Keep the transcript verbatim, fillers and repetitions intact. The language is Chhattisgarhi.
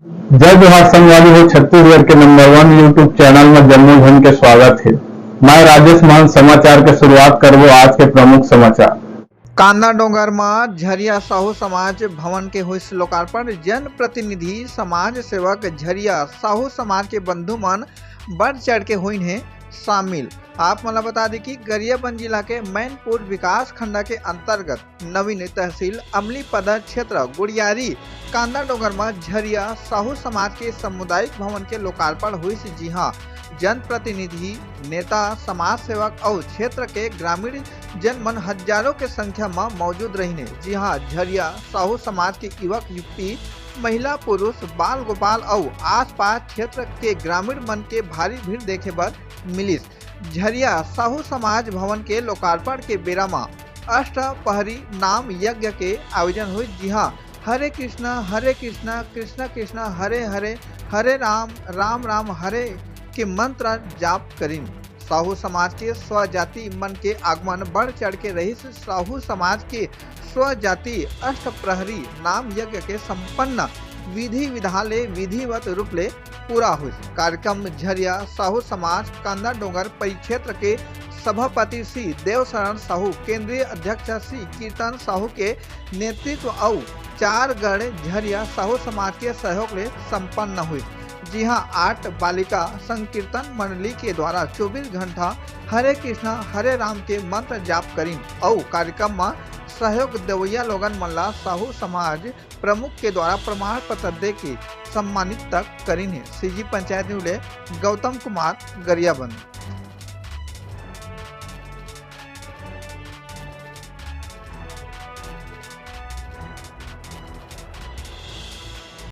जय जोहार संगवारी हो, छत्तीसगढ़ के नंबर वन YouTube चैनल में जम्मो झन के स्वागत हे। मैं राजेश मान समाचार के शुरुआत करबो आज के प्रमुख समाचार। कांदा डोंगर म झरिया साहू समाज भवन के होइस लोकार्पण, जनप्रतिनिधि, समाज सेवक, झरिया साहू समाज के बंधु मन बढ़ चढ़ के होइन हे शामिल। आप मन ल बता दी कि गरियाबंद जिला के मैनपुर विकास खंडा के अंतर्गत नवीन तहसील अमलीपदर क्षेत्र गुड़ियारी कांदा डोंगर म झरिया साहू समाज के सामुदायिक भवन के लोकार्पण हुइस, जिहां जनप्रतिनिधि, नेता, समाज सेवक अउ क्षेत्र के ग्रामीण जन मन हजारों के संख्या म मौजूद रहिने, जिहां झरिया साहू समाज के युवक युवती, महिला पुरुष, बाल गोपाल अउ आसपास क्षेत्र के ग्रामीण मन के भारी भीड़ देखे बर मिलिस। झरिया साहू समाज भवन के लोकार्पण के बेरा म अष्ट पहरी नाम यज्ञ के आयोजन हुई, जिहां हरे कृष्णा हरे कृष्णा कृष्णा कृष्णा हरे हरे हरे राम राम राम हरे के मंत्र जाप करिन। साहू समाज के स्वजाति मन के आगमन बढ़ चढ़ के रहिस। साहू समाज के स्वजाति अष्ट प्रहरी नाम यज्ञ के संपन्न विधि विधान ले विधिवत रूप ले पूरा हुई। कार्यक्रम झरिया साहू समाज कांदा डोंगर परिक्षेत्र के सभापति श्री देवशरण साहू, केंद्रीय अध्यक्ष श्री कीर्तन साहू के नेतृत्व अउ चार गढ़ झरिया साहू समाज के सहयोग ले संपन्न हुई, जिहां आठ बालिका संकीर्तन मंडली के द्वारा चौबीस घंटा हरे कृष्णा हरे राम के मंत्र जाप करिन अउ कार्यक्रम म सहयोग देवैया लोगन मन ला साहू समाज प्रमुख के द्वारा प्रमाण पत्र दे के सम्मानित तक करिन हे। सीजी पंचायत न्यूज ले गौतम कुमार, गरियाबंद।